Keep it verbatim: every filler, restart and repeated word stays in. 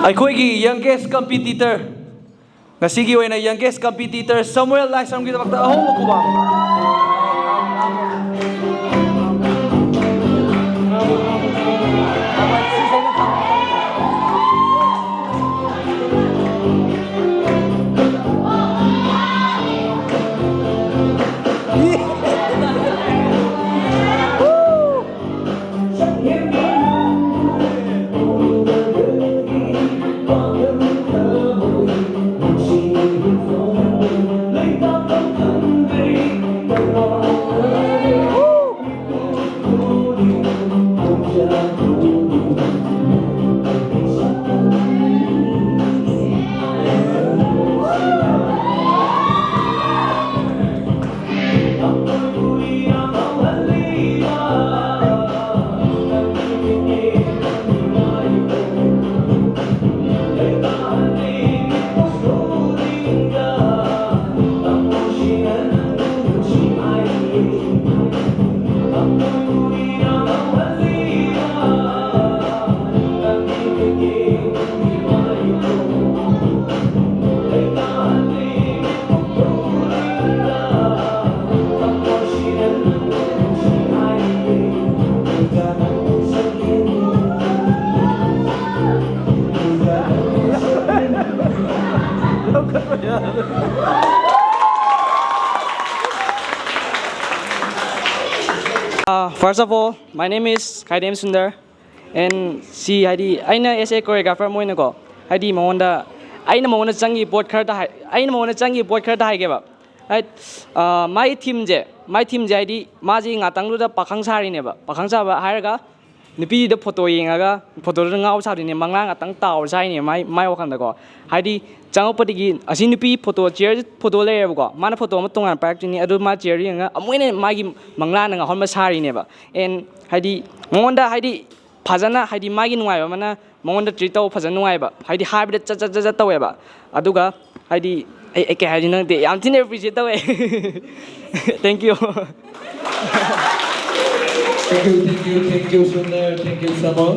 ꯑꯩꯈꯣꯏꯒꯤ youngest competitor, ꯉꯁꯤꯒꯤ ꯑꯣꯏꯅ youngest competitor ꯁꯃꯨꯑꯦꯜ ꯂꯥꯏꯁ꯭ꯔꯝꯒꯤꯗꯃꯛꯇ ꯑꯍꯧꯕ ꯈꯨꯕꯥꯛ꯫ Uh, first of all, my name is Khaidem Sundar, and ꯁꯤ ꯍꯥꯏꯗꯤ ꯑꯩꯅ as a choreographer ꯑꯃ ꯑꯣꯏꯅꯀꯣ, ꯍꯥꯏꯗꯤ ꯃꯉꯣꯟꯗ, ꯑꯩꯅ ꯃꯉꯣꯟꯗ ꯆꯪꯉꯤ ꯄꯣꯠ ꯈꯔꯗ ꯍꯥꯏ, ꯑꯩꯅ ꯃꯉꯣꯟꯗ ꯆꯪꯉꯤ ꯄꯣꯠ ꯈꯔꯗ ꯍꯥꯏꯒꯦꯕ꯫ ꯍꯥꯏ-, ꯑ, ꯃꯥꯏ themeꯁꯦ, ꯃꯥꯏ themeꯁꯦ ꯍꯥꯏꯗꯤ ꯃꯥꯁꯤ ꯉꯥꯛꯇꯪꯗꯨꯗ ꯄꯥꯈꯪ ꯁꯥꯔꯤꯅꯦꯕ꯫ ꯄꯥꯈꯪ ꯁꯥꯕ ꯍꯥꯏꯔꯒ ꯅꯨꯄꯤꯗꯨꯗ photo ꯌꯦꯡꯉꯒ photoꯗꯨꯗ ꯉꯥꯎ ꯁꯥꯔꯤꯅꯦ, ꯃꯪꯂꯥ ꯉꯥꯛꯇꯪ ꯇꯥꯎꯔ ꯁꯥꯔꯤꯅꯦ ꯃꯥꯏ, ꯃꯥꯏ ꯋꯥꯈꯜꯗꯀꯣ꯫ ꯍꯥꯏꯗꯤ ꯆꯪꯉꯛꯄꯗꯒꯤ ꯑꯁꯤ ꯅꯨꯄꯤ photo, chair photo ꯂꯩꯔꯦꯕꯀꯣ, ꯃꯥꯅ photo ꯑꯃ ꯇꯣꯉꯥꯟꯅ ꯄꯥꯏꯔꯛꯇꯣꯏꯅꯤ, ꯑꯗꯨ ꯃꯥ chairꯗꯨ ꯌꯦꯡꯉꯒ ꯑꯃꯨꯛ ꯍꯦꯟꯅ ꯃꯥꯒꯤ ꯃꯪꯂꯥꯅ ꯉꯥꯎꯍꯟꯕ ꯁꯥꯔꯤꯅꯦꯕ꯫ And ꯍꯥꯏꯗꯤ ꯃꯉꯣꯟꯗ ꯍꯥꯏꯗꯤ ꯐꯖꯅ ꯍꯥꯏꯗꯤ ꯃꯥꯒꯤ ꯅꯨꯡꯉꯥꯏꯕ ꯑꯃꯅ ꯃꯉꯣꯟꯗ treat ꯇꯧꯕ ꯐꯖꯅ ꯅꯨꯡꯉꯥꯏꯕ, ꯍꯥꯏꯗꯤ ꯍꯥꯏꯕꯗ ꯆꯠ ꯆꯠ ꯆꯠ ꯆꯠ ꯇꯧꯋꯦꯕ꯫ ꯑꯗꯨꯒ ꯍꯥꯏꯗꯤ ꯑꯩ, ꯑꯩ ꯀꯩ ꯍꯥꯏꯗꯣꯏꯅꯣ ꯈꯪꯗꯦ, ꯌꯥꯝ ꯊꯤꯅ appreciate ꯇꯧꯋꯦ꯫ Thank you꯫ Thank you, thank you, thank you, Sundar. Thank you, Samuel.